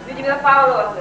Людмила Павлова.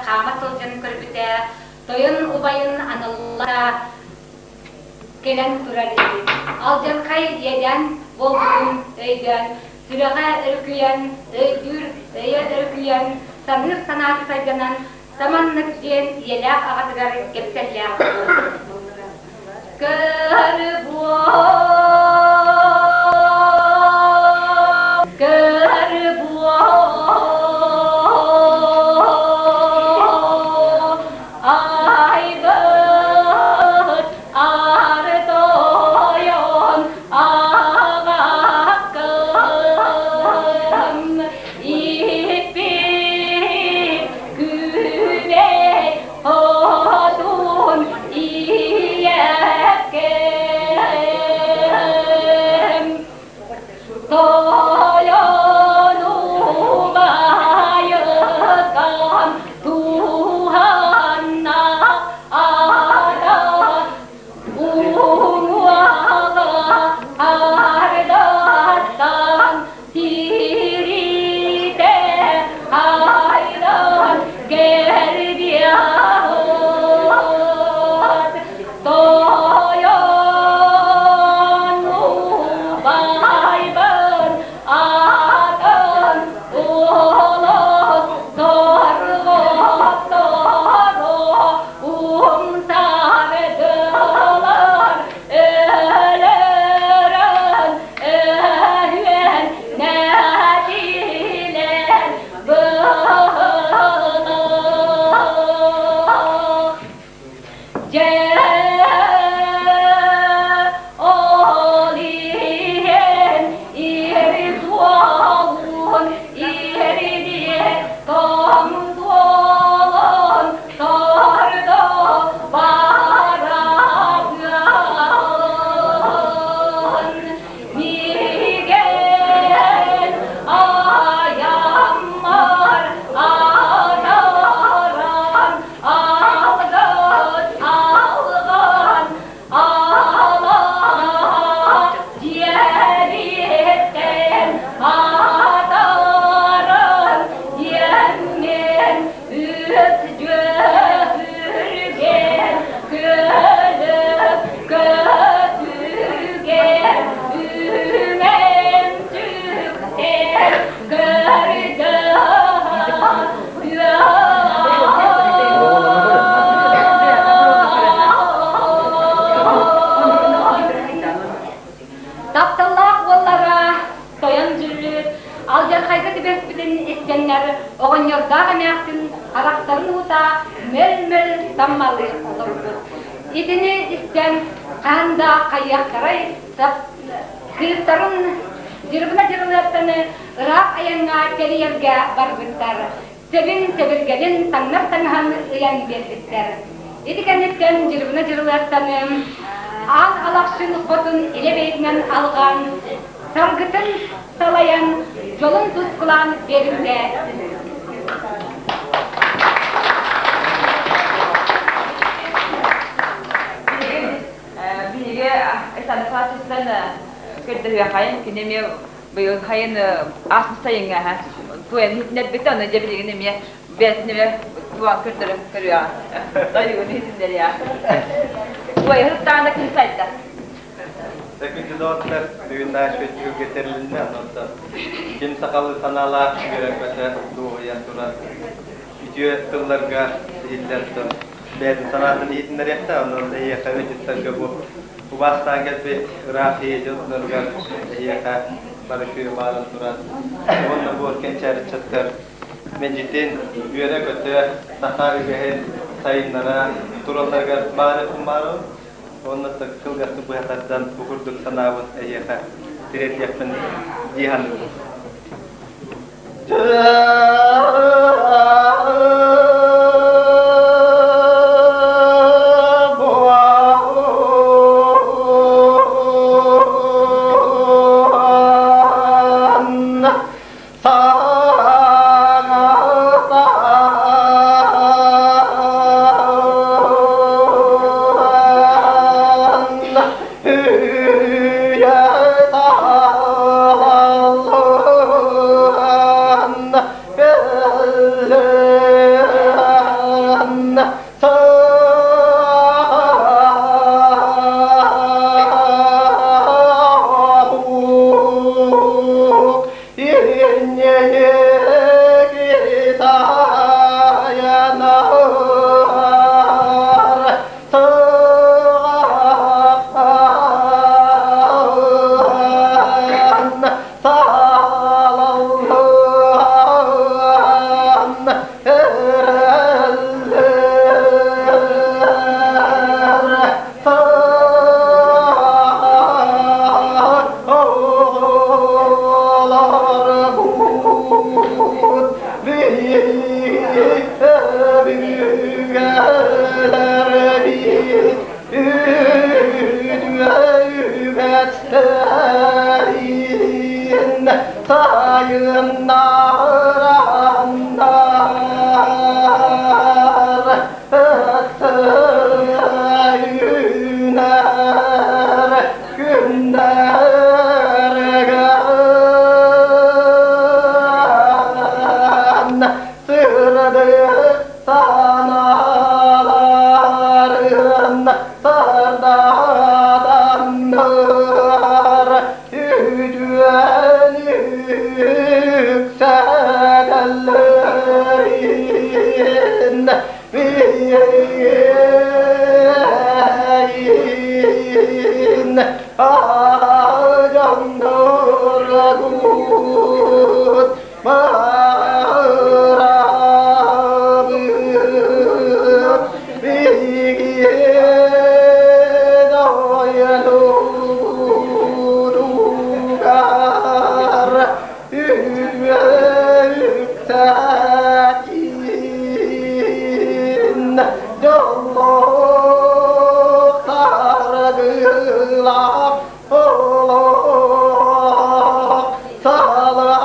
Хаама сылдьан көрбүтэ, тойон убайын аналла кэлэн турар эбит. Алдьархай иэдээн буолбутун өйдөөн, сүрэҕэ өрүкүйэн, өйдүүр өйө өрүкүйэн, саныыр санаата сайданан, саманнык диэн ийэлээх аҕатыгар кэпсэллээх буолбут. Көр көр айбыт артойон аҕаккам иппит күлэй хотун ийэккэм Тойон убайыттан туһанна ара уҥуоҕа ардаттан тиритэ айдан кэрбиэт Тойон убайбын атын олох торҕотторо умсардылар өлөрөн өһүөн нэтилэр быһылах. Дьэ, ол иһин иһи-суолун иһириэ тоҥ-суолун тордо барабыан. Миигин айаммар атааран алгыс алган ала дьиэбиттэн атааран диэммин үс дьүһүргэн күлүк көтүгэр үмэн сүктэр Тапталлаах уоллара тойон дьүллүүр алдьархайга түбэспитин истэннэр оҕонньордоох эмээхсин харахтарын уута мөл-мөл таммалыы олорбут. Итини истэн хаһан да хайыахтарай кыыстарын Дьырыбына Дьырылыаттаны ыраах айаҥҥа тэрийэргэ барбыттар. Сэбин сэбиргэлин таҥнар таҥаһын ыйан биэрбиттэр. Ити кэнниттэн Дьырыбына Дьырылыаттаны Аан Алахшын хотун илэ бэйэтинэн алҕаан, саргытын салайан, дьолун тускулаан биэрбитэ. Биһиги Александр көрдөһүөхайын кини эмиэ быйыл хайын ааспыт сайыҥҥа туойан иһитиннэрбитэ ону дьэ билигин эмиэ бэйэтин эмиэ туоан көрдөрөн көрүөҕэ тойугун иһитиннэриэҕэ туойа ким сайда Күндү доҕоттор, бүгүн наша түһүлгэ тэрилиннэ, онон ким сахалыы санаалаах үөрэн-көтө дуоһуйан туран үтүө тылларга иһиллэр дьон бэйэтин санаатын иһитиннэриэхтэ, онон эһиэхэ ыалдьыттарга бу убаастаан кэлбит ыраах ийэ дьонноругар эһиэхэ бары баарын туран уонна бу кэнчээри ыччаттар мэлдьитин үөрэ-көтө саха үгэһин сайыннара туралларыгар баары баарым уонна кылгастык быһа тардан бу курдук санаабын эһиэхэ тириэрдиэхпин дии саныыбын. Сайыннар үүнэр күннэргэ сырдык санааларын сырдатаннар үтүөнү үксэтэллэрин биин дьонноргут маарабыт биһиги дойдубутугар үксэтин дьоллоох саргылаах олох салалыннын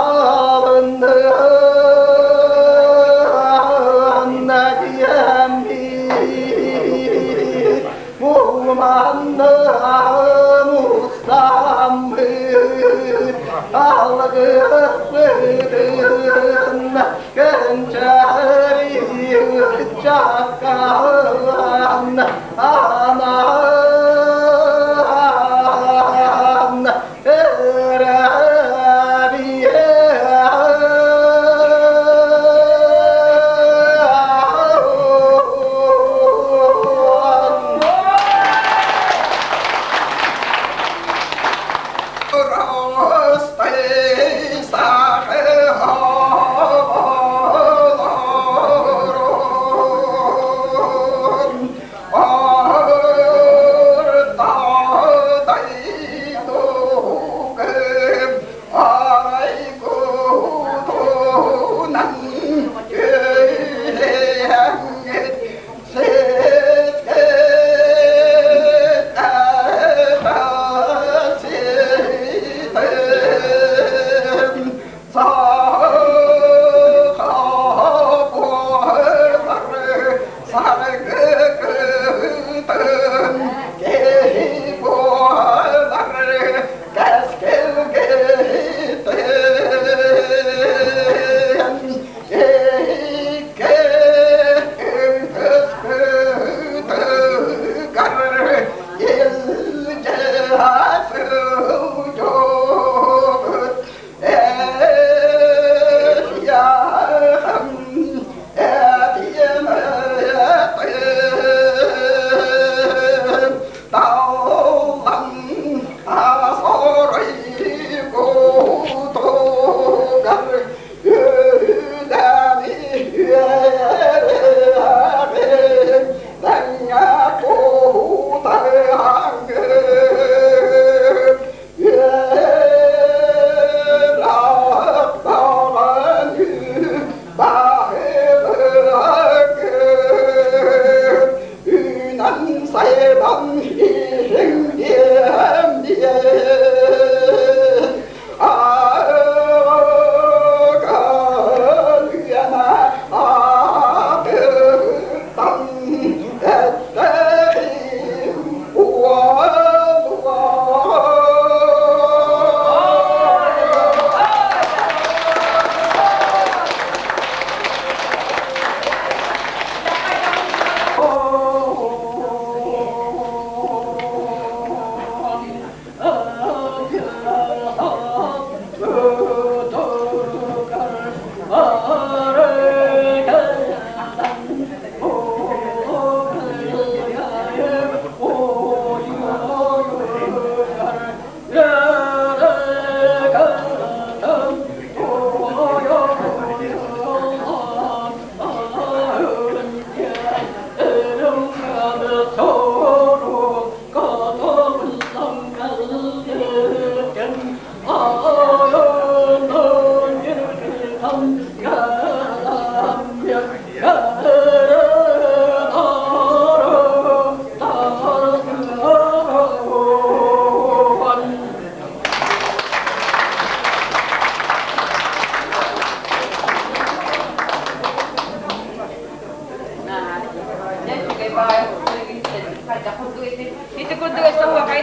диэммит бу манна мустаммыт алгыспытын кэнчээри ыччакка анаан эрэбиэн.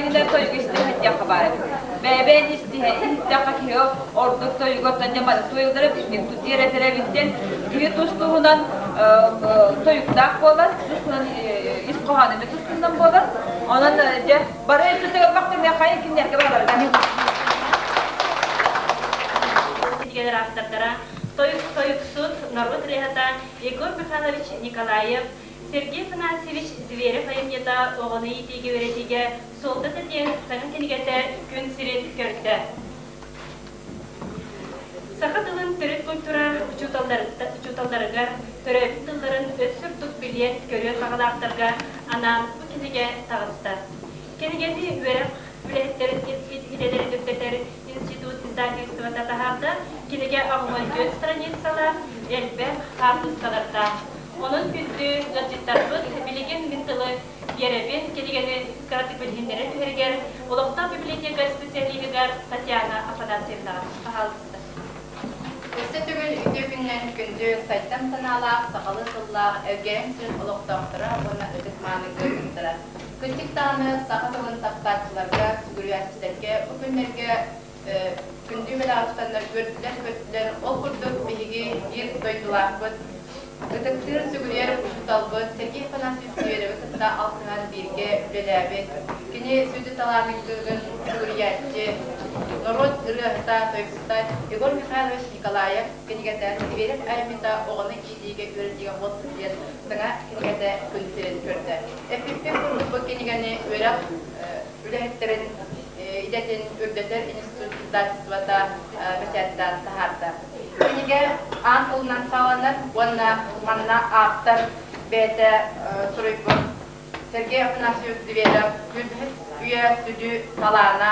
иннинэ тойугу истиһэн диэххэ баар эбит. Бэйэ-бэйэни истиһэ иһиттэххэ киһи ордук тойугуттан дьэ туойуллара тиэрэтэрэ эбит диэн киһи тус-туһунан тойуктаах буолар, тус-туһунан ис хоһооно эмиэ тус-туһунан буолар. Онон дьэ бары өттүтүгэр бахтамыаххайын кинилэргэ бараларыгар. Кинигэлэр автордара тойук тойуксут норуот ырыаһыта Егор Михайлович Николаев, Сергей Афанасьевич Зверев айымньыта оҕону иитиигэ-үөрэтиигэ суолтата диэн саҥа кинигэтэ күн сирин көрдө. Саха тылын төрүт культура учууталларыгар төрөөбүт тылларын өссө ордук билиэн, көрүөн баҕалаахтарга анаан бу кинигэ таҕыста. Кинигэни үөрэх үлэһиттэрин идэлэрин үрдэтэр институт издательствота таһаарда. Кинигэ 84 страницалаах, элбэх хаартыскалардаах. Онон күндү ыалдьыттарбыт билигин мин тылы биэрэбин кинигэни кыратык билиһиннэрэ түһэригэр олохтоох библиотека специалиһыгар Татьяна Афанасьевнаҕа пожалуйста. Өссө төгүл үтүө күнүнэн күндү сайдам санаалаах сахалыы тыллаах Элгээйим сирин олохтоохторо уонна ытык-мааны ыалдьыттара. Кырдьык даҕаны саха тылын таптааччыларга, сүгүрүйээччилэргэ бу күннэргэ күндү бэлэҕи тутаннар үөрдүлэр-көттүлэр. Ол курдук биһиги биир дойдулаахпыт, ытыктыыр, сүгүрүйэр учууталбыт Сергей Афанасьевич Зверевы кытта алтыһан бииргэ үлэлээбит, кини сүдү талаанныгын сүгүрүйээччи, норуот ырыаһыта, тойуксута Егор Михайлович Николаев кинигэтэ «Зверев айымньыта оҕону иитиигэ үөрэтиигэ уот диэн саҥа кинигэтэ күн сирин көрдө. Эппиппин курдук бу кинигэни үөрэх үлэһиттэрин идэтин үрдэтэр институт издательствота бэчээттээн таһаарда. Кинигэ аан тылынан саҕаланар уонна манна ааптар бэйэтэ суруйбут Сергей Афанасьевич Зверев Күлбүһүт үйэ сүдү талаана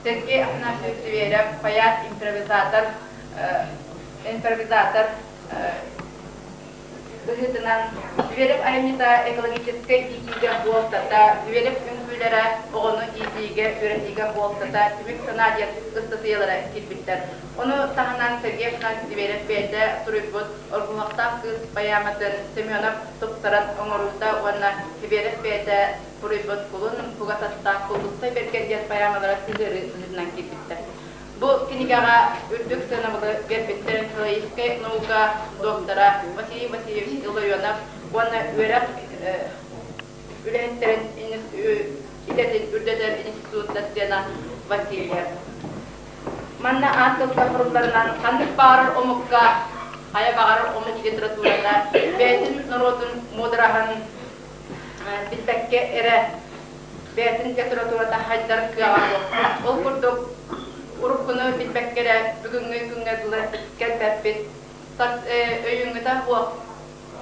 Сергей Афанасьевич Зверев поэт импровизатор импровизатор быһыытынан Зверев айымньыта экологическай иитиигэ буолтата, Зверев үҥкүүлэрэ оҕону иитиигэ, үөрэтиигэ буолтата, түмүк санаа диэн ыстатыйалара киирбиттэр. Ону таһынан Сергей Афанасьевич Зверев бэйэтэ суруйбут Оргуһахтаах кыыс поэматын Семенов тупсаран оҥоруута уонна Зверев бэйэтэ суруйбут Кулун кугас аттаах Куллустай Бэргэн диэн поэмалара сыһыарыы быһыытынан киирбиттэр. Бу кинигэҕэ үрдүк сыанабылы биэрбиттэрин филологическай наука доктора Василий Васильевич Илларионов уонна үөрэх үлэһиттэрин идэтин үрдэтэр институт доцена Васильев. Манна аан тылга сурулларынан ханнык баҕарар омукка, хайа баҕарар омук литературата бэйэтин норуотун муудараһын билбэккэ эрэ бэйэтин литературата хайдар кыаҕа суох. Ол курдук уруккуну билбэккэ эрэ бүгүҥҥү күҥҥэ дылы кэлбэппит. Өйүҥҥүтэ суох,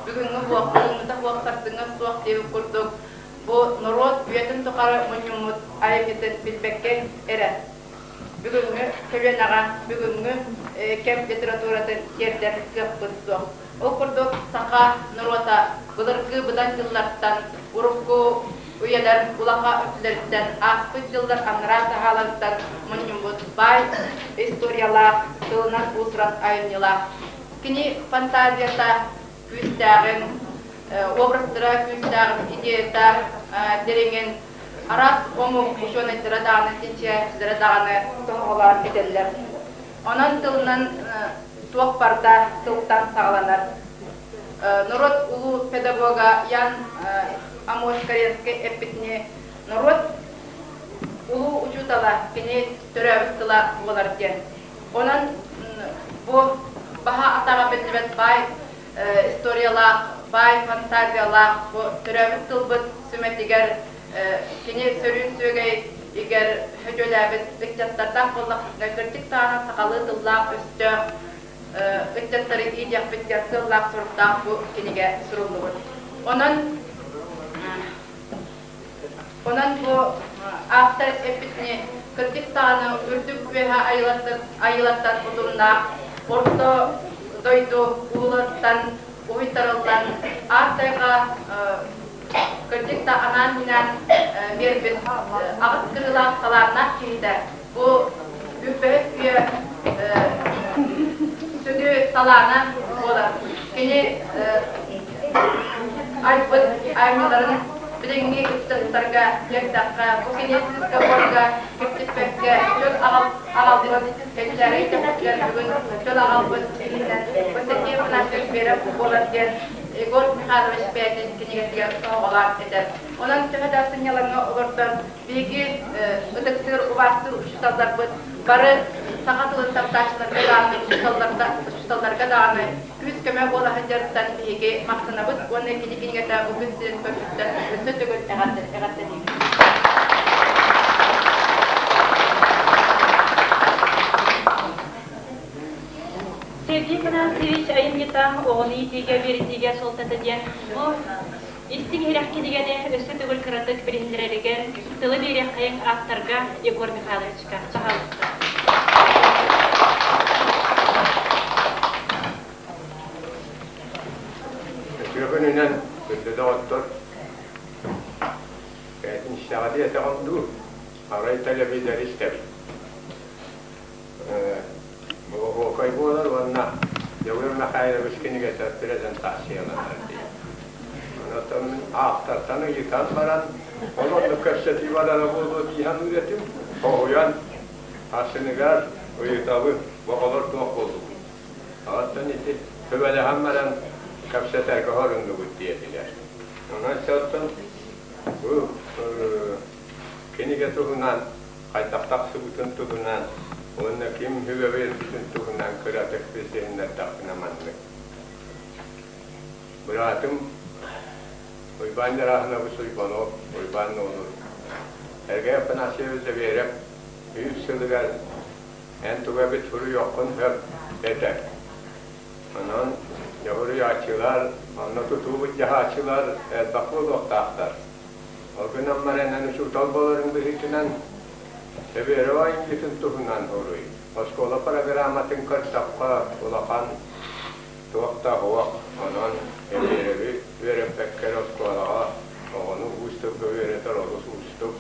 бүгүҥҥү суох, бүгүҥҥүтэ суох, сарсыҥҥы суох диэбит курдук бу норуот үйэтин тухары мунньуммут айымньытын билбэккэ эрэ бүгүҥҥү көлүөнэҕэ бүгүҥҥү кэм литературатын тиэрдэр кыахпыт суох. Ол курдук саха норуота былыргы быдан дьыллартан урукку үйэлэр улаха өттүлэриттэн ааспыт дьыллар анараа таһааларыттан мунньуммут баай историялаах, тылынан уус-уран айымньылаах. Кини фантазията күүстээҕин, образтара күүстээҕин, идеята дириҥин араас омук учуонайдара даҕаны, чинчийээччилэрэ даҕаны тоһоҕолоон этэллэр. Онон тылынан туох барыта тылтан саҕаланар. Норуот улуу педагога Ян Амос Каренскай эппитини норуот улуу учуутала кини төрөөбүт тыла буолар диэн. Онон бу баһа атаҕа биллибэт баай историялаах, баай фантазиялаах бу төрөөбүт тылбыт сүмэтигэр кини сөрүүн сүөгэй игэр хөдьүөлээбит ыччаттардаах буоллахпытына кырдьык даҕаны сахалыы тыллаах өстөөх ыччаттары иитиэхпит диэн сыаллаах-соруктаах бу кинигэ суруллубут. Онон онон бу автор эппитини кырдьык даҕаны үрдүк үөһэ айылаттан утумнаах орто дойду уулартан уһуйтарыллан аар тайҕа кырдьык да анаан-минээн биэрбит аҕыс кырыылаах талааннаах киһитэ бу үппэһит үйэ сүдү талаана буолар. Кини айбыт айымньыларын Билиҥҥи ыччаттарга диэтэххэ, бу кини сыыска-буорга киртиппэккэ чөл аҕалбыт кэнчээри ыччаппытыгар бүгүн чөл аҕалбыт киһинэн Константин Афанасьевич Веров буолар диэн Егор Михайлович бэйэтин кинигэтигэр тоһоҕолоон этэр. Онон төһө да сынньалаҥҥа олордор биһиги ытыктыыр, убаастыыр учууталларбыт бары саха тылын таптааччыларга даҕаны, учууталларга даҕаны күүс-көмө буола сылдьарыттан биһиги махтанабыт уонна кини кинигэтэ бу күн сирин көрбүттэн өссө төгүл эҕэрдэлиибит. Сергей Афанасьевич айымньыта оҕону иитиигэ, үөрэтиигэ суолтата диэн бу истиҥ иһирэх кинигэни өссө төгүл кыратык билиһиннэрэригэр тылы биэриэххэйиҥ авторга Егор Михайловичка. Пожалуйста. Үтүө күнүнэн күндү доҕоттор! Бээтинсэҕэ диэтэҕим дуу, арай телевизор истэбин. Оһуокай буолар уонна Дьөгүөр Михайлович кинигэтэ презентацияланар дии. Онон мин автортан ыйытан баран, ол оннук кэпсэтии барара буолуо дии саныыр этим. Хоһуйан, сарсыныгар ыйытабын, бу оҕолор туох буоллугут? Оттон ити сүбэлэһэн баран кэпсэтэргэ хоруннубут диэтилэр. Онон оттон бу кинигэ туһунан хайдах тахсыбытын туһунан уонна ким сүбэ биэрбитин туһунан кыратык билсиһиннэрдэхпинэ маннык. Быраатым Уйбаан Дьарааһынабыс Уйбанов, Уйбаан Нуолур, Сергей Афанасьевич Зверев үс сылыгар эн тугу эбит суруйуоххун сөп этэ. Онон дьоһуруйааччылар, онно тутуу былдьаһааччылар элбэх буолуохтаахтар. Ол гынан баран эн учуутал буоларыҥ быһыытынан Северова айымньытын туһунан уруй. Оскуола программатын көрдөххө улахан туох да суох. Онон Севереви үөрэппэккэ эрэ оскуолаҕа оҕону уустукка үөрэтэр олус уустук.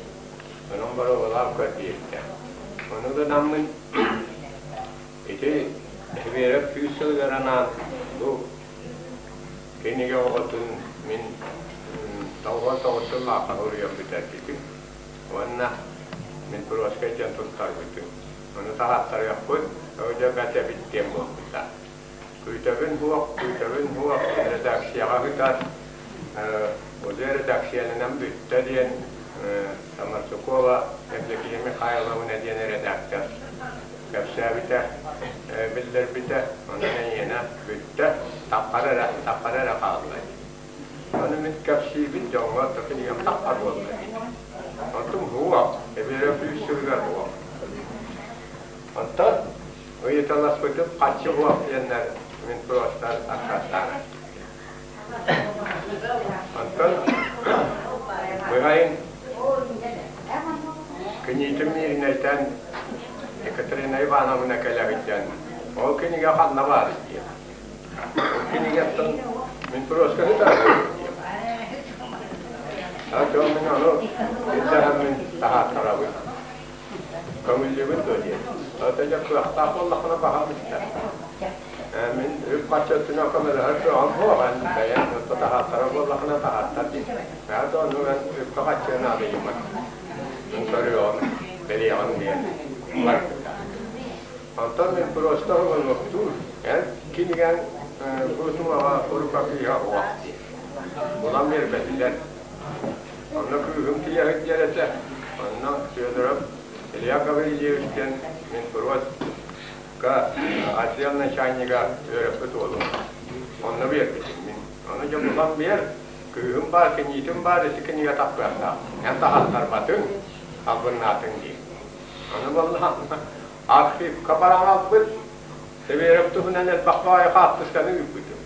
Онон боруобалаан көр диэбитэ. Ону гынаммын ити Северов сүүс сылыгар анаан бу Кинигэ оҕотун мин 99 сыллаахха суруйан бүтэрбитим уонна мин Пуровскай диэн туттарбытым. Ону таһааттарыахпыт, дьэ бэрт эбит диэн буолбута. Күүтэбин суох, күүтэбин суох, редакцияҕа сытар, уже редакциянан бүттэ диэн Самарцукова Евдокия Михайловна диэн редактор кэпсээбитэ, биллэрбитэ, онон эйиэнэ бүттэ, таххара эрэ, таххара эрэ хаалла дии. Ону мин кэпсиибин дьоҥҥо кинигэм таххар буолла дии. Онтум суох, эбиэрэ күүс сылыгар суох. Онтон ыйыталаспытым харчы суох диэннэр мин просто аккаастаан Онтон быһайын киниитин Мииринэйтэн Екатерина Ивановна кэлэбит диэн ол кинигэ ханна баар диэн. Ол кинигэттэн мин просто сытарбын диэн. Атын мин ону ирдэһэммин таһааттарабын. Көҥүллүүгүн дуо диэн. Ата дьэ кыахтаах буоллаххына баһаам истэр. Мин үп-харчы өттүнэн көмөлөһөр кыаҕым суох, эн бэйэҥ отто таһааттарар буоллаххына таһааттар дии. Мэ да ону эн үпкэ-харчыга наадыйыма. Мин көрүөҕүм, билиэҕим диэн барбыта. Онтон мин просто уһугуннуктуур, эн кинигэҥ бу сумаҕа рукопиһа суох диэн. Булан биэрбэтилэр. Онно кыыһым тиийэһит диэн этэ. Онно Федоров Илья Гаврильевич диэн Минпроска отдел начальнига үөрэппит уолум. Онно биэрбитим мин. Ону дьэ булан биэр, кыыһым баар, киниитим баар, ити кинигэ тахсыахтаах. Эн таһааттарбатыҥ, албыннаатыҥ дии. Ону буоллаҕына архивка баран албыт, Северов туһунан элбэх баҕайы хаартысканы ыыппытым.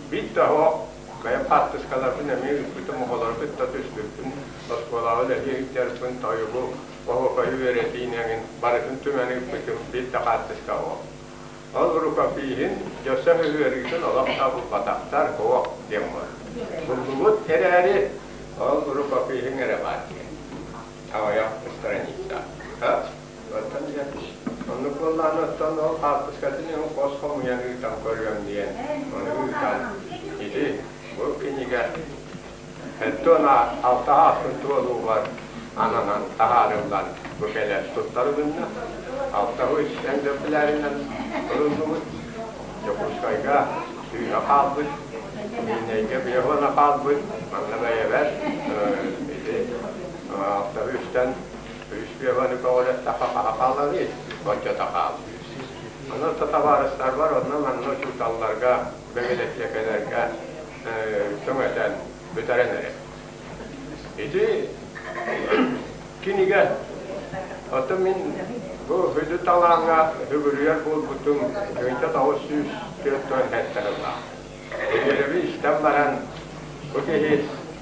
Биир да оһох бэйэм хаартыскаларбын эмиэ ыыппытым, оҕолору кытта түспүппүн, оскуолаҕа үлэлии сылдьарбын, тойугу, оһуохайы үөрэтиини эҥин барытын түмэн ыыппытым, биир да хаартыска суох. Ол рукопиһын дьөссө ыарыытын олох да булбатахтар, суох диэн буолар. Буллубут эрээри, ол рукопиһыҥ эрэ баар диэн. Аҕыйах страница. Оттон дьэ, оннук буоллаҕына, оттон ол хаартыскатын иһин хос хомуйан ыытан көрүөм диэн, ону ыытан, ити бу кинигэ 76 ааспын туолуубар ананан таһаарыллан бу кэлэн туттарылынна. 63 экземплярынан ылыллыбыт. Дьокуускайга сүүһэ хаалбыт, Миирнэйгэ биэс хаалбыт, манна бэйэбэр ити 63-тэн үс биэһону көҕүлэттэххэ хаһа хааларый, оччото хаалбыт. Онон табаарыстарбар онно манна учууталларга, бибилэтиэкэлэргэ түҥэтэн бүтэрэн эрэр. Ити кинигэ, оттон мин бу сүдү талааҥҥа сүгүрүйэр буолбутум 1947 сыллаах. Үөрэби истэн баран, бу киһи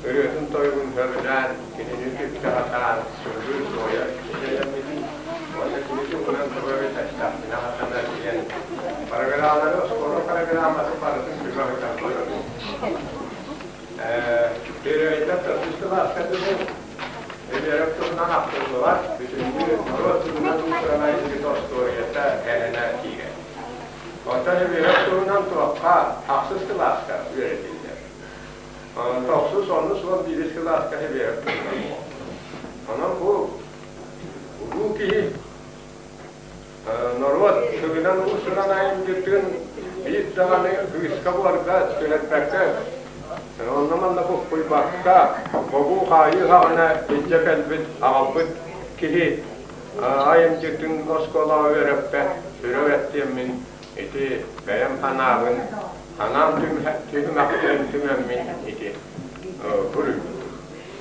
ырыатын-тойугун сөбүлээн, кинини үтүктэ сатаан, суруйар-суруйар идэлэммитим уонна кини туһунан тугу эбит эттэхпинэ сатанар диэн программаны, оскуола программатын барытын сүгэ сытан көрөбүн. Переведен төрдүс кылааска дылы Өлүөрөк туһунан ахтыллыбат, бүтүннүү норуот туһунан уус-уран остуоруйата эһэнэ киирэр. Оттон Өлүөрөк туһунан туохха ахсыс кылааска үөрэтиллэр. Тохсус, онус уон биирис кылааска Өлүөрөк туһунан Онон бу улуу киһи норуот тылынан уус-уран айымньытын биир даҕаны быыска-буорга түһэрбэккэ, онно-манна буккуйбакка, бобуу-хаайыы хаҕына илдьэ кэлбит, аҕалбыт киһи айымньытын оскуолаҕа үөрэппэт сүрэх эттиэммин ити бэйэм санаабын, санаам түһүмэхтэрин түмэммин ити суруйбутум.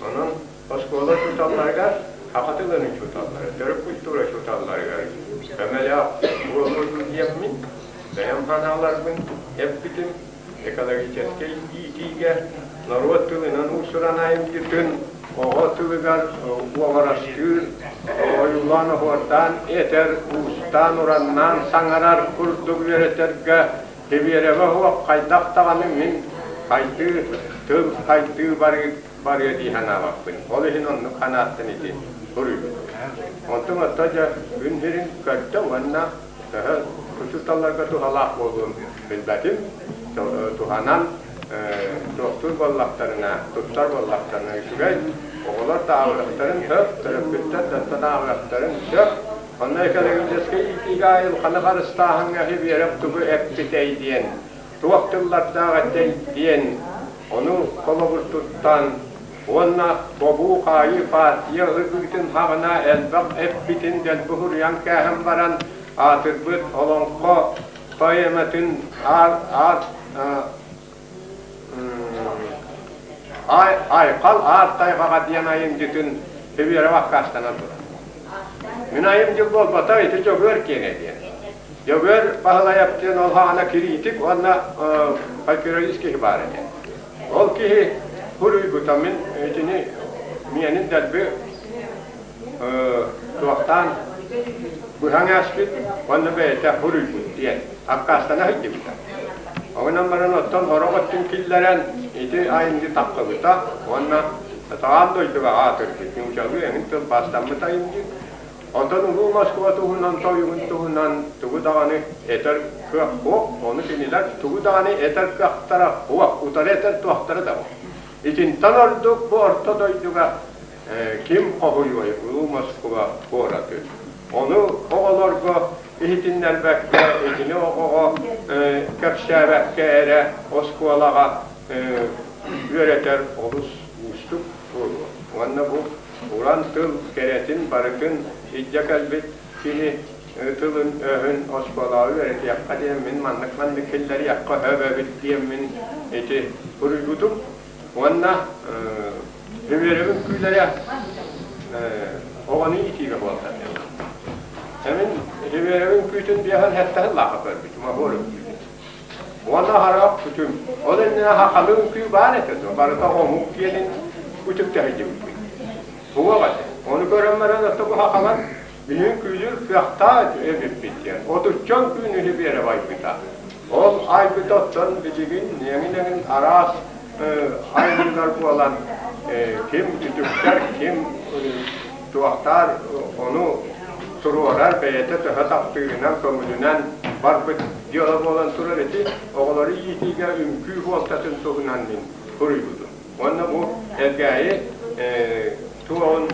Онон оскуола учууталларыгар, саха тылын учууталлара, төрүт культура учууталларыгар көмөлөөх буолуо диэммин, бэйэм санааларбын эппитим, экологическай иитиигэ норуот тылынан уус-уран айымньытын оҕо тылыгар уобарастыыр, ойуулаан-оһуордаан этэр, уустаан-ураннаан саҥарар курдук үөрэтэргэ Сибиэрэбэ суох хайдах даҕаны мин хайдыы тыл хайдыы барыы барыа дии санаабаппын. Ол иһин оннук санааттан ити суруйбутум. Онтум оттон дьэ күн сирин көрдө уонна төһө учууталларга туһалаах буолуон билбэтим. Туһанан туохтуур буоллахтарына, туттар буоллахтарына үчүгэй. Оҕолор да ааҕыахтарын сөп, төрөппүттэр да оттон ааҕыахтарын сөп. Онно экологическай иитиигэ айылҕаны харыстааһыҥҥа үөрэх тугу эппитэй диэн, туох тыллардаах этэй диэн ону холобур туттан уонна бобуу-хаайыы партия ыгыытын хаҕына элбэх эппитин дэлби суруйан кээһэн баран аатырбыт олоҥхо поэматын аар аар Айхал аар тайҕаҕа диэн айымньытын Сибиэрэв аккаастанан турар. Мин айымньы буолбата ити Дьөгүөр киэнэ диэн. Дьөгүөр Баһылайап диэн ол хаана кириитик уонна фольклорист киһи баар этэ. Ол киһи суруйбута мин итини миэнин дэлби туохтаан быһан ааспыт уонна бэйэтэ суруйбут диэн аккаастана сылдьыбыта. Онон баран оттон сорох өттүн киллэрэн ити айымньы тахсыбыта уонна Таҕаан дойдуга аатырбыт нуучалыы эҥин тылбаастаммыт айымньы. Оттон Улуу Москва туһунан тойугун туһунан тугу даҕаны этэр кыах суох, ону кинилэр тугу даҕаны этэр кыахтара суох, утары этэр туохтара да суох. Итинтэн ордук бу орто дойдуга ким хоһуйуой Улуу Москва куораты? Ону оҕолорго иһитиннэрбэккэ, итини оҕоҕо кэпсээбэккэ эрэ оскуолаҕа үөрэтэр олус уустук буолуо. Уонна бу уран тыл кэрэтин барытын илдьэ кэлбит киһи тылын-өһүн оскуолаҕа үөрэтиэххэ диэн мин маннык-маннык киллэриэххэ сөп эбит диэммин ити суруйбутум. Уонна үөрөбүн күүлэрэ оҕону иитиигэ буолта. Эмин үөрөбүн күүтүн биэһэн хэттаһын лааха көрбүтүм, оһуор үҥкүүтүн. Уонна харах күтүм. Ол иннинэ хахалы үҥкүү баар этэ дуо, барыта омук киэнин үтүктэһидибиппит. Суох этэ. Ону көрөн баран ото бу хахалар биһин күүлүүр кыахтаах эбиппит диэн. Отуччан күн үһү биэрэ байбыта. Ол айбыт оттон билигин эҥин-эҥин араас айымньылар буолан ким үтүктэр, ким туохтаар ону туруорар бэйэтэ төһө таптыырынан, көҥүлүнэн барбыт дьыала буолан турар ити оҕолору иитиигэ үҥкүү суолтатын туһунан мин суруйбутум. Уонна бу Элгээйи туоҕун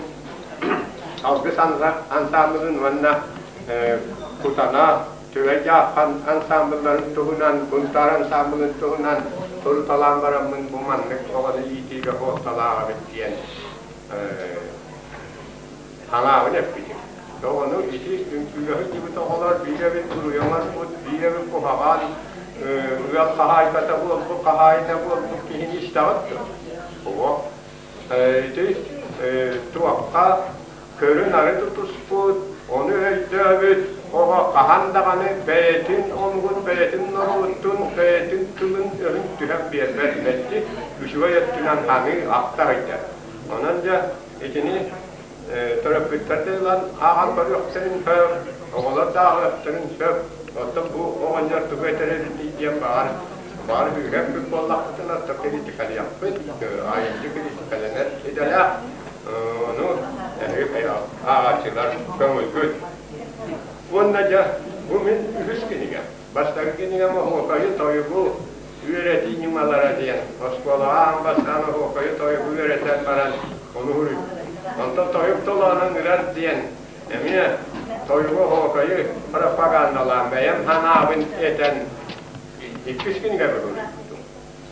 Алгыс ансаамбылын уонна Кутана Түбэй Дьааххан ансаамбылларын туһунан, Бунтаар ансаамбылын туһунан суруталаан бараммын бу маннык оҕону иитиигэ суолталаах эбит диэн санаабын эппитим. Оҕону ити үҥкүүгэ сылдьыбыт оҕолор биир эбит буруйу оҥорбут, биир эбит куһаҕан, ыал хаһаайката буолбут, хаһаайына буолбут киһини истэҕит дуо? Оҕо ити туохха көрү-нары тутуспут, ону өйдөөбүт оҕо хаһан даҕаны бэйэтин омугун, бэйэтин норуотун, бэйэтин тылын-өһүн түһэн биэрбэт, мэлдьи үчүгэй өттүнэн ханыы ахта сылдьар. Онон дьэ итини төрөппүттэр да ылан ааҕан көрүөхтэрин сөп, оҕолор да ааҕыахтарын сөп. Оттон бу оҕонньор тугу этэр эбитий диэн баҕар, баҕар үһүгэппит буоллахпытына, оттон критикалиахпыт, айымньы критикалэнэр идэлээх. Ону эһиги ааҕааччылар көҥүлгүт. Уонна дьэ, бу мин үһүс кинигэм. Бастакы кинигэм оһуокайы, тойугу үөрэтии ньымалара диэн оскуолаҕа аан бастаан оһуокайы, тойугу үөрэтэн баран ону суруйбут. Онтон тойук толоонун ырар диэн эмиэ тойугу, оһуокайы пропагандалаан бэйэм санаабын этэн иккис кинигэбин суруйбутум.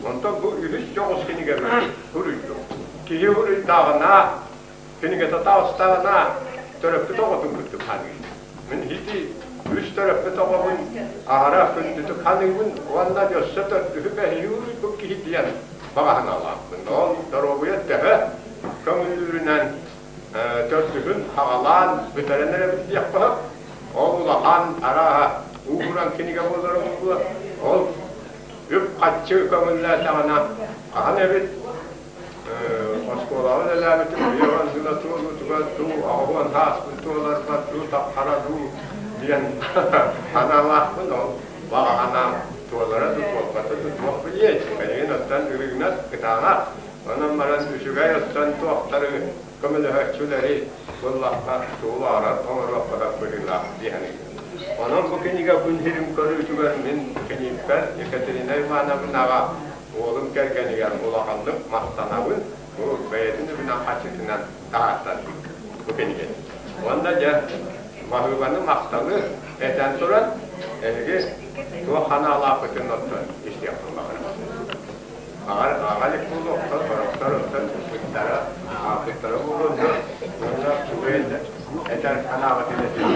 Онтон бу үһүс дьоҕус кинигэбин суруйдум. Киһи суруйдаҕына, кинигэтэ таҕыстаҕына төрөппүт оҕотун курдук саныыр. Мин ити үс төрөппүт оҕобун аһара күндүтүк саныыбын уонна өссө төрдүһү бэһиһи уруйбут киһи диэн баҕаһыналаахпын. Ол доруобуйа төһө көҥүллүүрүнэн төрдүһүн хаҕалаан бүтэрэн эрэбит диэххэ сөп. Ол улахан арааһа ууһуран кинигэ буолара буолуо. Ол үп-харчы көҥүллээтэҕинэ хаһан эбит Оскуолаҕа үлэлээбитим уйаҕан гына туолуутугар дуу, аҕабын ааспын туоларбар дуу, таххара дуу диэн санаалаахпын. Ол баҕа санаам туолара дуу, туолбата дуу туох билиэй. Билигин оттон ырыынак кытаанах. Онон баран үчүгэй оттон туохтары көмөлөһөөччүлэри буллахха тугу баҕарар оҥоруохха сөп быһыылаах дии саныыбын. Онон бу кинигэ күн сирин көрүүтүгэр мин кинииппэр Екатерина Ивановнаҕа Уолум кэргэнигэр улаханнык махтанабын, бу бэйэтин үбүнэн-харчытынан таһаартарбыт бу кинигэни. Уонна дьэ, баһыыбаны, махталы этэн туран, эһиги туох санаалаахпытын оттон истиэхпин баҕарабын. Аҕар аҕа илик буолуохтар, сорохтор оттон ыппыттара, аахпыттара буолуон сөп. Уонна үчүгэй этэр санааҕытын этиҥ.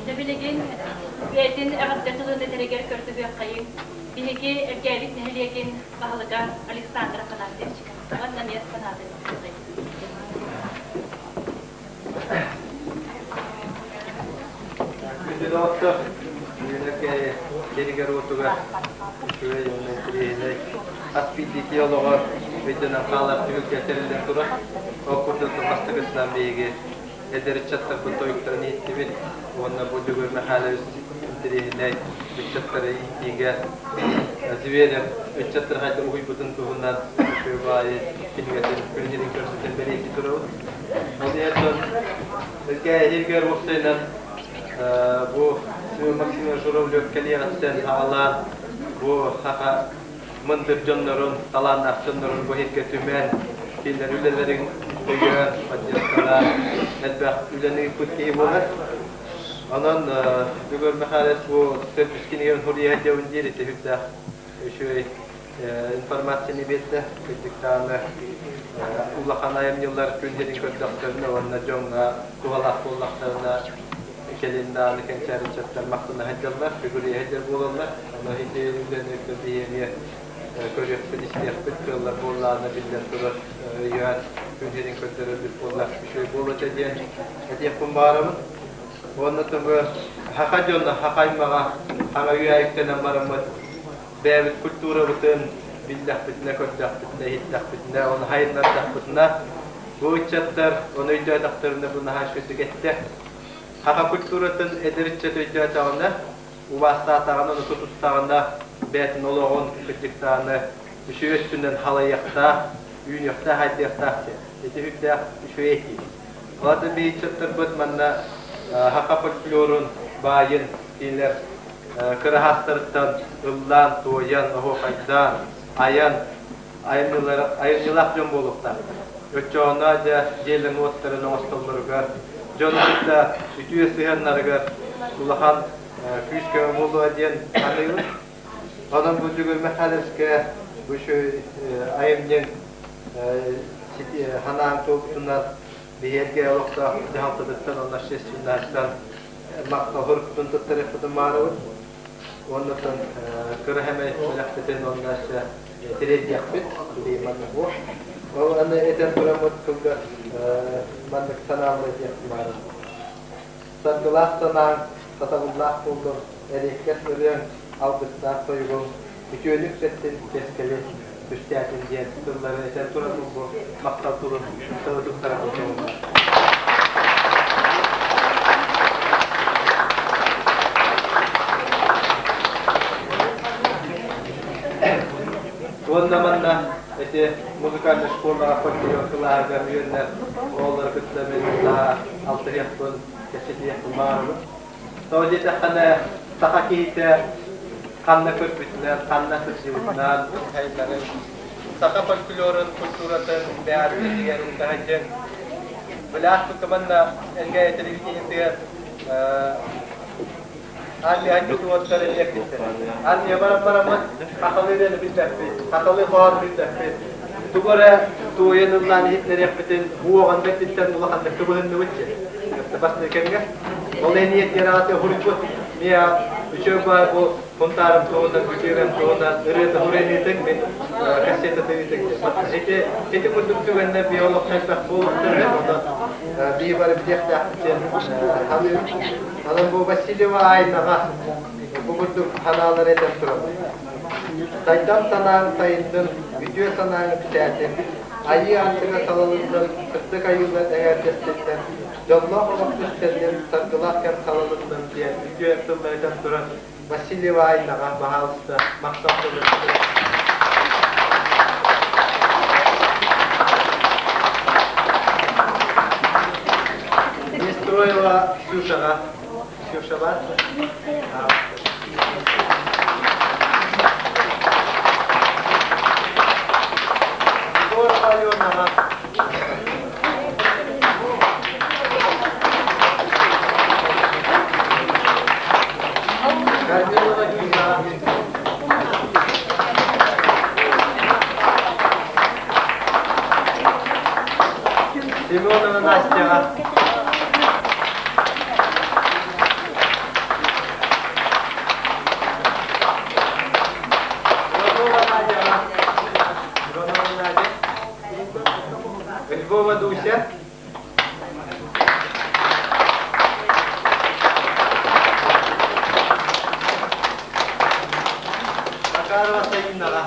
Дьэ билигин бэйэтин эҕэрдэ тылын этэригэр көрдөһүөххэйиҥ. Биһиги Эргээбит нэһилиэгин баһылыга Александр Афанасьевичка уонна эмиэ санаатын этиэҕиҥ. Күндү доҕоттор, үөнэргэ сиригэр-уотугар үчүгэй уонна интэриэһинэй хас биирдии олоҕор өйдөнөн хаалар түһүлгэ тэриллэн турар. Ол курдук бастакытынан биһиги эдэр ыччаттарбыт тойуктарын иһиттибит уонна бу Дьөгүөр Михайлович интэриэһинэй ыччаттары иитиигэ Зверев ыччаттары хайдах уһуйбутун туһунан үчүгэй баайы кинигэтин күн сирин көрсүтэн бэлиэтии турабыт. Ол иһин Эргээһииргэр уопсайынан бу Семен Максимович Журавлев кэлиэҕиттэн аҕалаан бу саха мындыр дьоннорун, талааннаах дьоннорун бу иһиккэ түмэн, кинилэр үлэлэрин өйөөн, поддержкалаан элбэх үлэни ыыппыт киһи буолар. Онон Бүгүр Михайлович бу төрдүс кинигэбин суруйа сылдьабын диир ити сүрдээх үчүгэй информацияны биэрдэ. Кырдьык даҕаны улахан айымньылар күн сирин көрдөхтөрүнэ уонна дьоҥҥо туһалаах буоллахтарына кэлин даҕаны кэнчээри ыччаттар махтана сылдьаллар, сүгүрүйэ сылдьар буолаллар. Ону ити үлэни биһиги көрүөхпүт, истиэхпит кыаллар буоллаҕына биллэн турар өйөөн күн сирин көрдөрөрбүт буоллар үчүгэй буолуо этэ диэн этиэхпин баҕарабын. Уонна тугу саха дьоно, саха аймаҕа хаҥа үйэ бараммыт бэйэбит культурабытын биллэхпитинэ, көрдөхпүтүнэ, иһиттэхпитинэ, ону хайыннардахпытына, бу ыччаттар ону өйдөөтөхтөрүнэ бу наһаа үчүгэйдик эттэ. Саха культуратын эдэр ыччат өйдөөтөҕүнэ, убаастаатаҕына, ону тутустаҕына, бэйэтин олоҕун кырдьыктааны үчүгэй өттүнэн халайыахтаах, үүнүөхтээх, айдыахтаах диэн. Ити сүрдээх үчүгэй этии. Ол бииччэттэрбит манна саха фольклорун баайын кинилэр кыраһаастарыттан ыллаан, туойан, оһуохайдаан, айан, айымньылаах дьон буолуохтаахтар. Оччоҕуна дьэ дьиэлэрин уоттарын оҥостоллоругар, дьону кытта үтүө сыһыаннарыгар улахан күүс-көмө буолуо диэн саныыбын. Онон бу Дьөгүөр Михайловичка бу айымньыҥ санаан туолбутунан биһиэргэ олохтоох дьаһалтатыттан уонна общественностан махтал суруктун туттарыахпытын баарабыт. Уоннаттан кыра хэмэй бэлэхпитин уонна өссө тириэрдиэхпит билигин маннык буо. Ол аны этэн тураммыт кылгас маннык санаалары этиэхпин баарым. Саргылаах санааҥ, сатабыллаах буоллун, эриэккэс ырыаҥ, алгыстаах тойугуҥ, үтүөнү үксэттин, кэскили түстээтин диэн тыллары этэн туран бу махтал тылын тылы туттара сылдьабын. Уонна манна ити музыкальнай школаҕа фольклор кылааһыгар үөрэнэр оҕолору кытта мин алтыһыахпын, кэпсэтиэхпин баҕарабын. Тоҕо диэтэххинэ, саха киһитэ ханна көрбүтүнэн, ханна сылдьыбытынан хайдарын, саха фольклорун, культуратын бэйэтигэр таһыччы былаах туккаманна элгэ телевидениетыгар Армия уоттар эриэхпиттэр. Армия баран бараммыт хахалыы диэни билбэппит, хахалыы хоһоон билбэппит. Тугу эрэ туойан ыллаан иһитинэриэхпитин уоҕан бэртиттэн улаханнык кыбыһынныбыт дьэ. Бастакы кэмҥэ. Ол иһин ааты уһуруйбут. Миа үчүгэй баар бу Хунтаарым туһунан, күтүөгэм туһунан ырыата уруйаныытын мин кассета тыытын. Ити ити курдук түгэннэр биолог элбэх буолуохтар онон биһи бары билиэхтээхпит диэн саныыбын. Онон бу Васильева Айнаҕа бу курдук санаалары этэн турабын. Сайдам санааҥ сайыннын, үтүө санааҥ үксээтин, айыы аттыга салалыннын, сырдык айыылар эҥээрдэстиннэр, дьоллоох олох түстэннин, саргылаах кэм салалыннын диэн үтүө тыллары этэн туран Васильева Айнаҕа баһаалыста махтал тылын Нестроева Ксюшаҕа. Ксюша баар? Егорова Аленаҕа. Корнилова Димаҕа. Семенова Настяҕа. Иванова Надяҕа. Иванова Надя. Львова Дуся. Макарова Саинаҕа.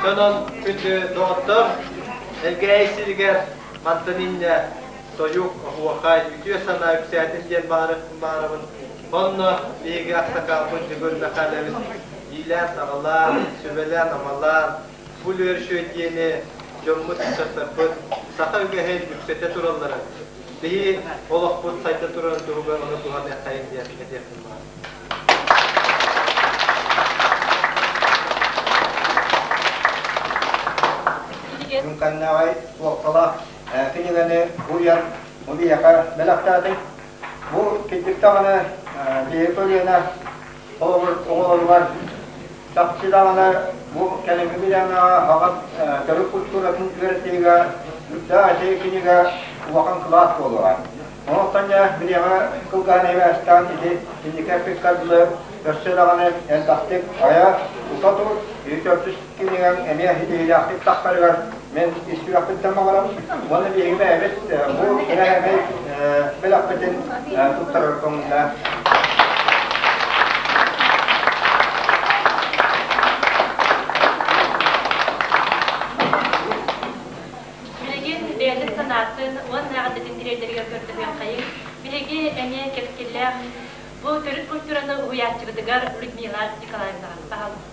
Дьонон күндү доҕоттор, Элгээйи сиригэр мантан инньэ тойук, оһуохай, үтүө санаа үксээтин диэн баҕарабын. Онно биһиги аксакаалбыт Дьөгүөр Михайлович иилээн-саҕалаан, сүбэлээн-амалаан, бу үөршүө диэни дьоммут ыччаттарбыт саха үгэһин үксэтэ туралларын, биһи олохпут сайда турарын туһугар ону туһаныаххайын диэн этиэхпин баҕарабын. Күн суолталаах кинигэни буйан бу биһиэхэ бэлэхтээтиҥ. Бу кырдьык даҕаны биһиги көлүөнэ холобур оҕолоругар чахчы даҕаны бу кэлиҥҥи бириэмэҕэ хаҕас төрүт культуратын үөрэтиигэ үрдээх ити кинигэ улахан кылаас буолуоҕа. Онон дьэ бириэмэ кылгаан эбээстээн ити инники эппиккэ дылы өссө даҕаны элбэхтик айа тута тур, төрдүс кинигэҥ эмиэ ситиһиилээхтик тахсарыгар мин ис сүрэхпиттэн баҕарабын. Уонна биһиги бэйэбит бу кэрэһэмэй бэлэхпитин туттарар көҥүллээх. Билигин бэйэтин санаатын уонна эҕэрдэтин тириэрдэригэр көрдөһүөххэйиҥ. Биһиги эмиэ кэскиллээх Бу төрүт культураны уһуйааччыбытыгар Людмила Николаевнаҕа баһалык.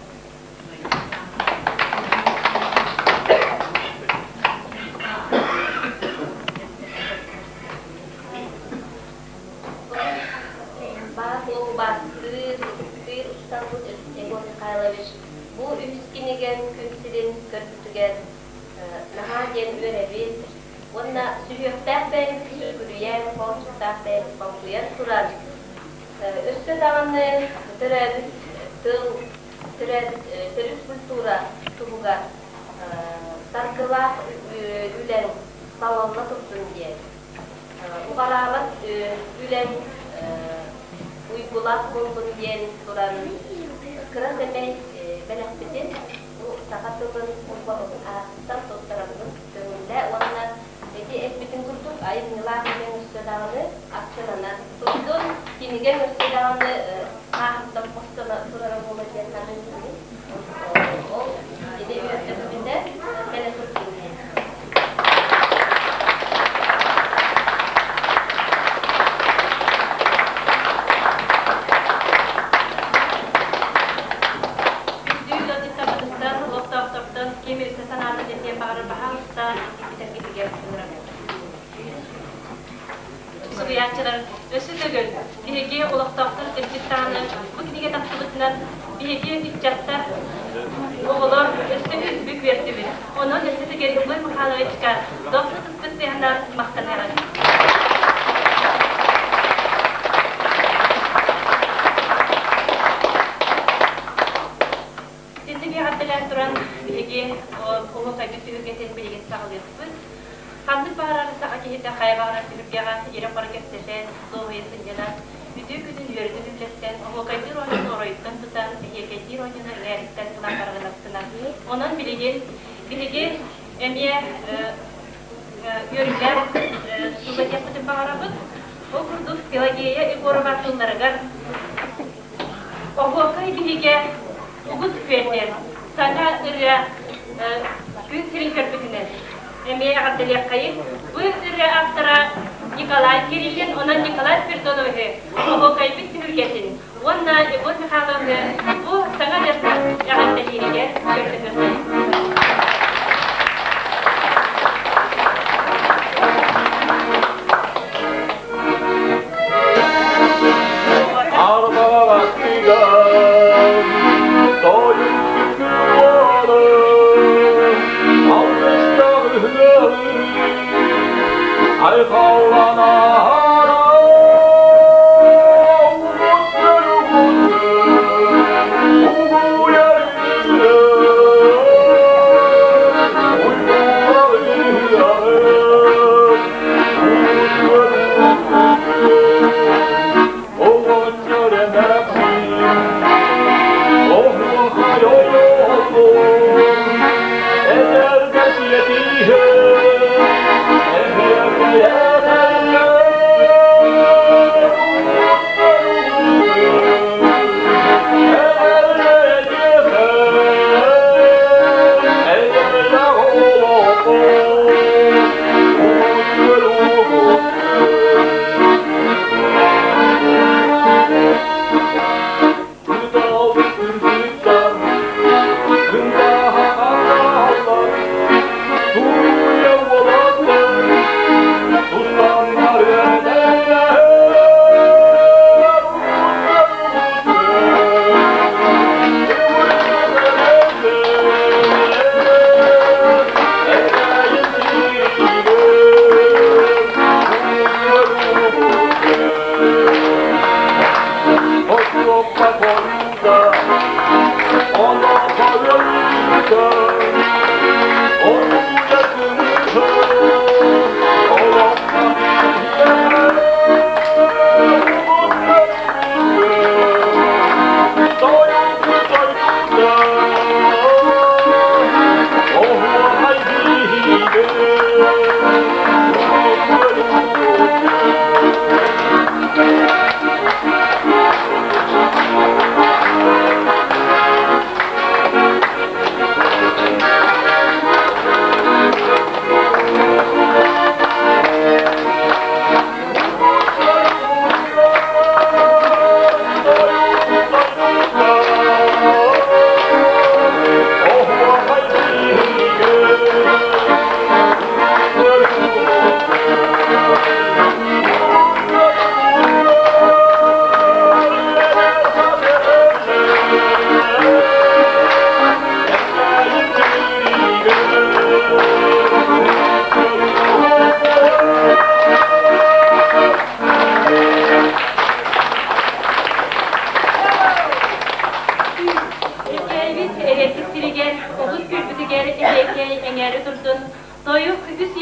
Баастыыр, ытыктыыр учууталбыт Егор Михайлович бу үһүс кинигэн күн сирин көрбүтүгэр наһаа диэн үөрэбит уонна сүһүөхтээх бэйэбит сүгүрүйэн, хоочуктаах бэйэбит хоҥкуйан туран өссө даҕаны төрөөбүт тыл, төрөөбүт төрүт культура туһугар саргылаах үлэҥ салалла турдун диэн уҕараабат үлэҥ уйгулаах буоллун диэн туран кыра сэмэй бэлэхпитин бу саха тылын ааттан туттарарбын көҥүллээ уонна ити эппитин курдук айымньылаах үлэҥ өссө даҕаны арчылана турдун, кинигэҥ өссө даҕаны хааһыттан хостоно турара буолуо диэн саныыбын. Ол ити үөрдэхпитинэ кэлэ турдун диэн. Күндү ыалдьыттарбытыттан, олохтоохтортон ким өссө санаатын этиэн баҕарар баһаалыста итиргитигэр ыҥырабыт. Суруйааччылар өссө төгүл биһиги олохтоохтор кырдьыктааны бу кинигэ тахсыбытынан биһиги ыччаттар, оҕолор өссө үс бүк үөрдүбүт. Онон өссө төгүл Егор Михайловичка дохсун ытыспыт тыаһынан махтаныаҕыҥ. Итинник эҕэрдэлээн туран биһиги оһуокайбыт түһүлгэтин билигин саҕалыахпыт. Ханнык баҕарар саха киһитэ хайа баҕарар түһүлгэҕэ ирэ-хоро кэпсэтэн, дуоһуйа сынньанан, үтүө күнүн үөрэтэн үллэстэн, оһуокайдыыр оонньууну оройуттан тутан, эһиэкэйдиир оонньууну эҥээриттэн ылан барҕынастынан. Онон билигин биһиги эмиэ үөрүүлээх туга диэхпитин баҕарабыт. Ол курдук Пелагея Егорова тылларыгар Оһуокай биһигэ угут күөтэ, саҥа ырыа күн сирин көрбүтүнэн эмиэ эҕэрдэлиэххэйиҥ. Бу ырыа автора Николай Кириллин, онон Николай Спиридоновиһы оһуокайбыт түһүлгэтин уонна Егор Михайловны бу саҥа ырыатынан эҕэрдэлииригэр көрдөһүөххэйиҥ.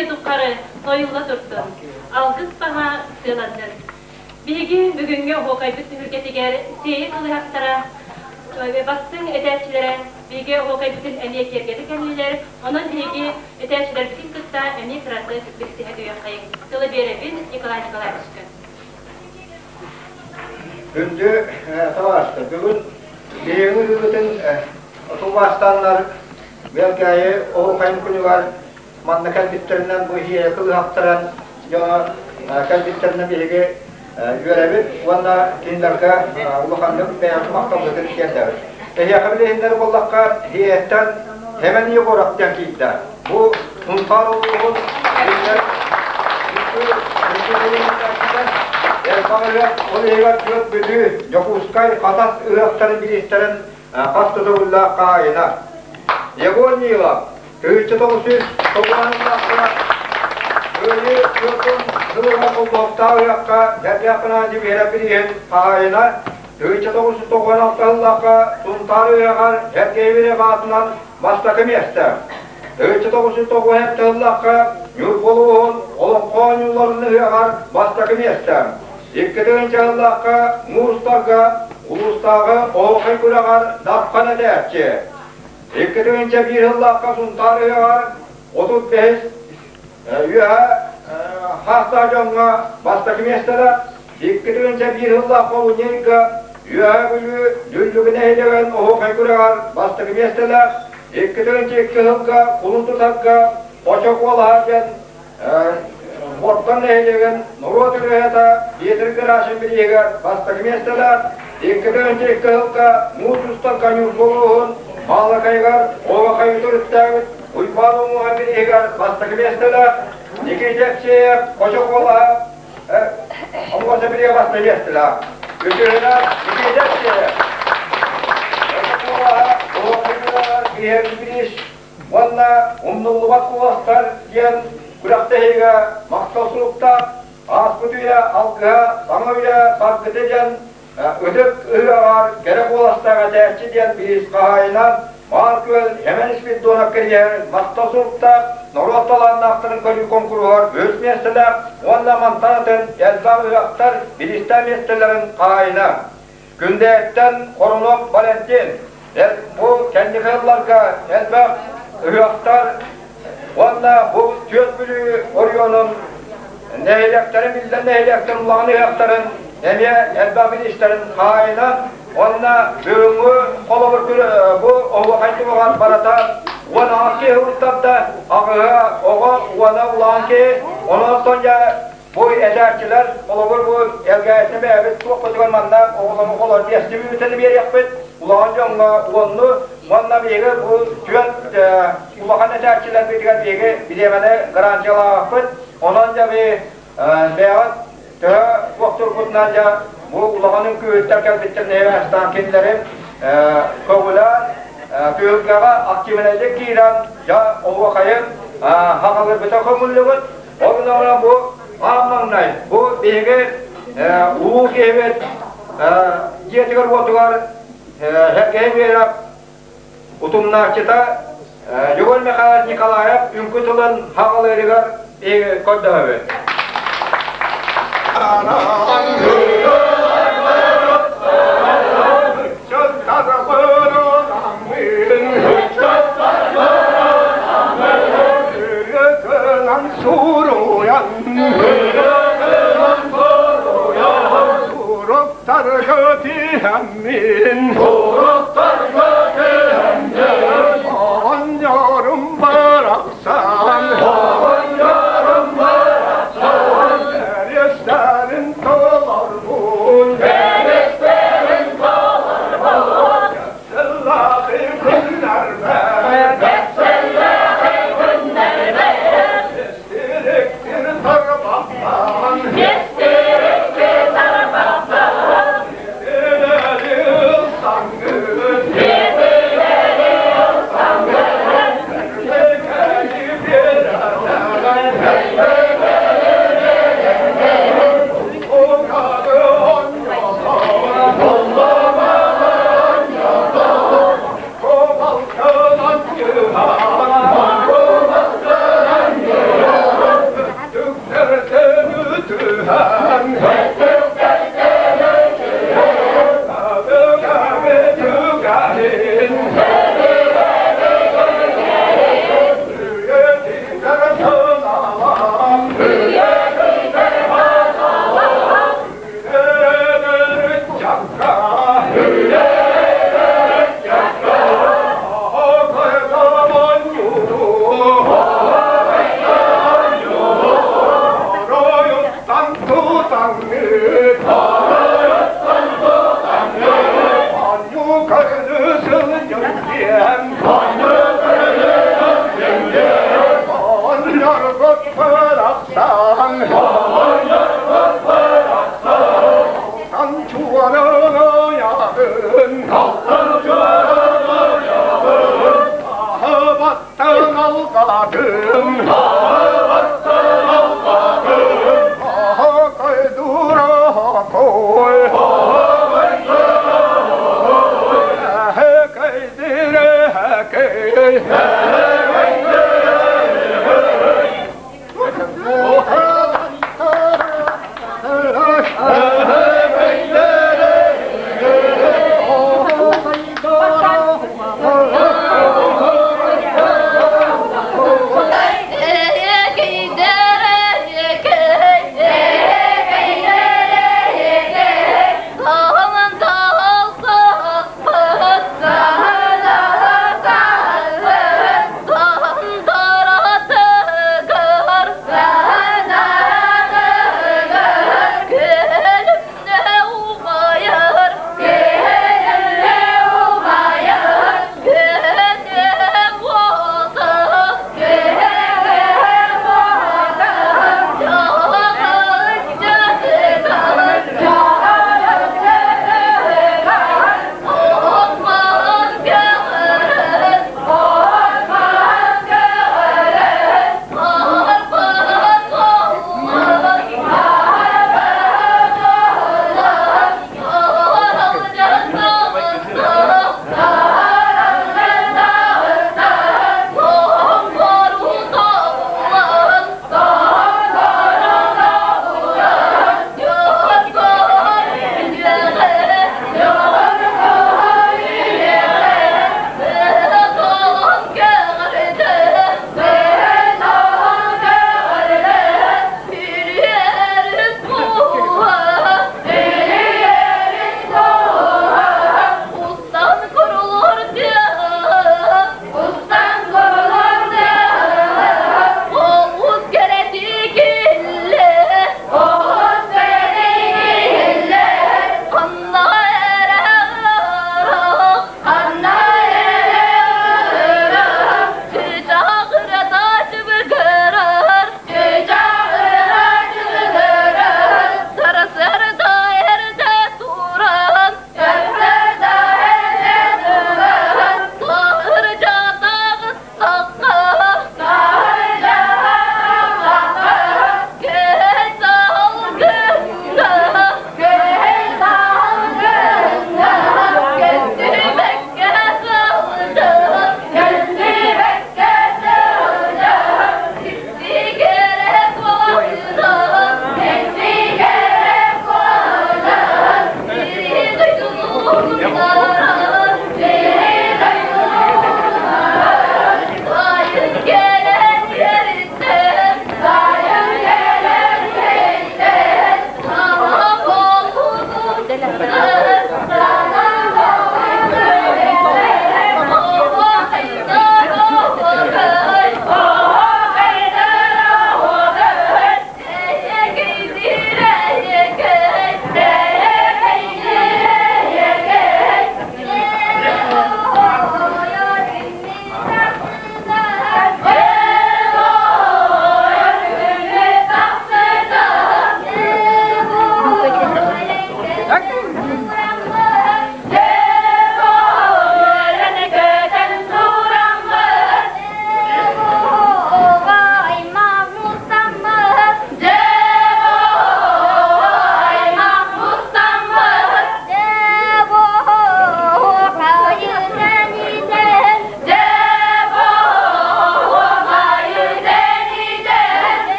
үйэ тухары тойулла турдун, алгыс баһа сыаланнын. Биһиги бүгүҥҥү оһуокайбыт түһүлгэтигэр Сиэйэ кылыһахтара бастыҥ этээччилэрэ биһиги оһуокайбытын эмиэ киэргэтэ кэллилэр. Онон биһиги этээччилэрбитин кытта эмиэ кыратык билсиһэ түһүөххэйиҥ. Тылы биэрэбин Николай Николаевичка. Күндү табаарыстар, бүгүн биһиги ыһыыбытын тулбаастаннар Бэлгээйи оһуохайын күнүгэр манна кэлбиттэринэн бу иһиэйэ кылыһахтаран дьоно кэлбиттэринэн биһиги үөрэбит уонна кинилэргэ улаханнык бэйэбит махталбытын тиэрдэбит. Эһиэхэ билиһиннэр буоллахха, иһиэттэн Хэмэн Егоров диэн киирдэ. Бу Сунтаар улууһун биллэр ол иһигэр Түөрт Бүлүү, Дьокуускай, Хатас ыһыахтарын бириистэрин хас да төгүллээх хаһаайына. Егор Нилов 1990-ыллаахха Кыайыы 40 сылыгар холбоһуктаах ыһыахха Дьэргээх Биэрэ бирииһин хаһаайына 1996 сыллаахха Сунтаар ыһыаҕар Эргэйбири баатынан бастакы миэстэ. 1997 сыллаахха Ньурба улууһун Олоҥхо оонньууларын ыһыаҕар бастакы миэстэ. 2 сыллаахха Муустарга улуустааҕы оһуохай күрэҕэр Дархан этээччи. 2001 сыллаахха Сунтаар ыһыаҕар 35 үөһэ хаастаах дьоҥҥо бастакы миэстэлэр, 2001 сыллаахха Унейга Үөһээ Бүлүү Дүллүгү нэһилиэгин оһуохай күрэҕэр бастакы миэстэлэр, 2002 сылга Кулун тутарга Хочо куолаһа диэн Мортон нэһилиэгин норуот ырыаһыта Петр Герасим бирииһигэр бастакы миэстэлэр, 2002 сылга Муус устар Ньурба улууһун Маалыкайыгар Оһуохайы төрүттээбит Уйбаан Уҥуоҕа бирииһигэр бастакы миэстэлэр, Никита Евсеев Хочо куолаһа Омуоса бирииһэ бастакы миэстэлээх. Үтүөнэ Никита Евсеев Хочо куолаһа Оһуохай күрэҕэр бирииһэ бириис уонна умнуллубат куоластар диэн күрэхтэһиигэ махтал суруктаах ааспыт үйэ алгыһа, саҥа үйэ саргыта диэн ытык ыһыаҕар кэрэ куоластаах этээччи диэн бириис хаһаайынан Маар Күөл Эмэн Спиридонов кириэһэр махтал суруктаах норуот талааннаахтарын көрүү куонкуруһугар үһүс миэстэлээх уонна мантан атын элбэх ыһыахтар бириистээх миэстэлэрин хаһаайына. Күндээттэн Хорунов Валентин бу кэнники сылларга элбэх ыһыахтар уонна бу Түөрт Бүлүү оройуонун нэһилиэктэрин биллэр нэһилиэктэрин улахан ыһыахтарын эмиэ элбэх бириистэрин хаһаайына уонна бүгүҥҥү холобур бу оһуохай туһугар барыта 16 киһи уруттарда аҕыһа оҕо уона улахан киһи онон дьэ Бу этээччилэр, холобур, бу ЛГС бэйэбит туохпутугар манна оҕолору холор биэсти мүнүүтэни биэриэхпит, улахан дьоҥҥо уонну, уонна биһиги бу түөрт улахан этээччилэрбитигэр биһиги бириэмэни гарантиялаабаппыт. Онон дьэ би бэйэҕит төһө туохтургутунан дьэ бу улахан үҥкүүһүттэр кэлбиттэр нэһилиэстаан кинилэри көҕүлээн түһүлгэҕэ активнайдык киирэн дьэ оһуохайын хаҕалырбыта көҥүллүгүт. Ол гынан бу аан маҥнай бу биһиги улуу киһибит дьиэтигэр-уотугар Сэргэй Биэрэп утумнааччыта Егор Михайлович Николаев үҥкүү тылын хаҕалыырыгар көрдөһөбүт. Барахсан, Алтан чуорын, Алтан чуорын, Аһыбаттан алгадым, Аһыбаттан алгадым, Аһы кой, Аһы кайдыра кой,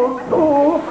Курдук